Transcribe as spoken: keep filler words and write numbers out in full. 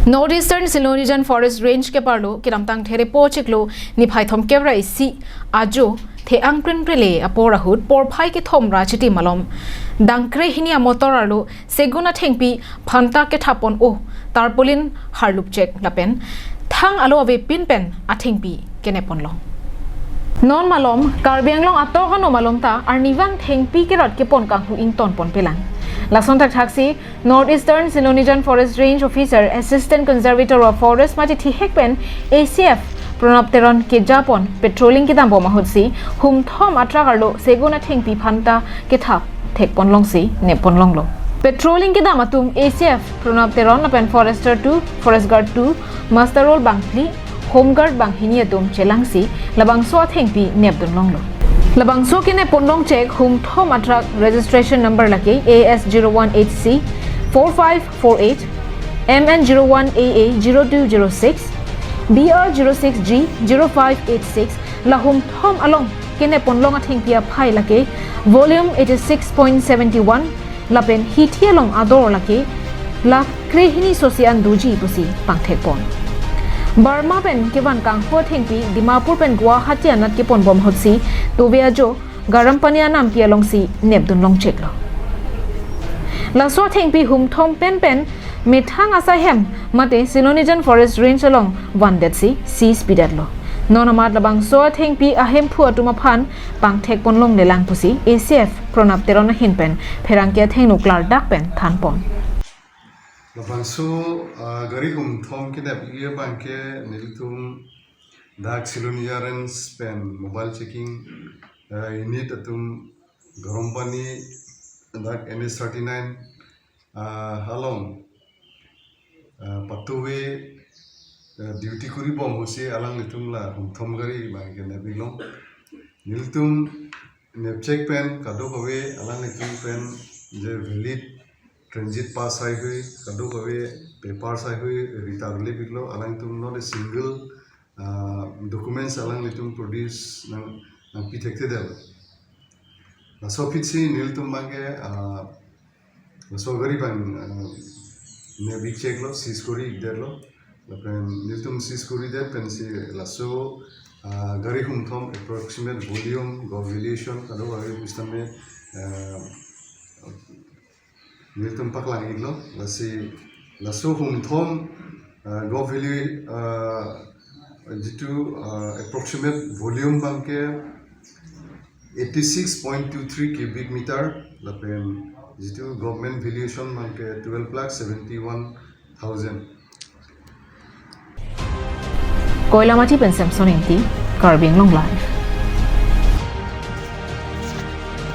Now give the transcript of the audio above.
North Eastern Silonijan Forest Range keparlo kedamtang Therepo chiklo niphai thomkep ra isi ajo the-ang prinprele apor ahut porphai kethom ra chiti malom dangkre hini amotor arlo segun athengpi phanta kethap pon-o tarpaulin harlupchek lapen thang alo avepin pen athengpi kenep ponlong. Non malom Karbi Anglong atok ano malom ta arnivang thengpi kerot kepon kanghu ington ponpelang. Lason thakthaksi North Eastern Silonijan Forest Range Officer Assistant Conservator of Forest mati thihek pen A C F Pranab Teron kejapon patrolling kedam bom ahutsi humthom atrak arlo segun athengpi phanta kethap thek ponlongsi nep ponlonglo. Patrolling kedam atum A C F Pranab Teron lapen Forester two, Forest Guard two, Muster Roll bangphli, Home Guard banghini atum chelangsi labangso athengpi nepdun longlo. Labangso kenep ponlongchek humthom atrak registration number lake A S zero one H C four five four eight, M N zero one A A zero two zero six, B R zero six G zero five eight six, la humthom along kenep ponlong athengpi aphai lake volume eighty six point seventy one lapen hithi along ador lake lakh krehini sosi an doji pusi pangthek pon. Burma pen kevan kanghu athengpi Dimapur pen Guwahati anat kepon bom ahutsi tove ajo garam pani anamki alongsi nepdun longcheklo. Laso athengpi humthom pen pen methang asai hem mate Silonijan Forest Range along vandetsi seize pidetlo. Non amat labangso athengpi ahemphu atum aphan pangthek ponlonglelang pusi A C F Pranab Teron ahin pen pherangke athengno klardak pen than pon. Labangso, ah, gari humthom kenep-i abangke nelitum dak Silonijan Range pen mobile checking, ah, unit atum garam pani dak N H thirty nine, ah, along, ah, patove, ah, duty kuri bom ahutsi alanglitum la humthom gari abangke nepdun long. Nelitum nepchek pen kadokave alanglitum pen je valid transit pass haihui, kadokave paper haihui rita rule biklo, alanglitum not a single, ah, documents alanglitum produce nang, nangpi thekthedetlo. Laso apotsi nelitum abangke, ah, laso gari abang, ah, nepcheklo, seize kuri-ikdetlo. Lapen nelitum seize kuridet pensi laso, ah, gari humthom approximate volume, gov valuation, kadokave pusitame, ah, nelitum paklang-iklo, lasi laso humthom, ah, gov value, ah, jitu, ah, approximate volume abangke eighty six point two three cubic meter, lapen jitu government valuation abangke twelve lakh seventy one thousand. Koilamathi pen Samson Ingti, Karbi Anglong Live.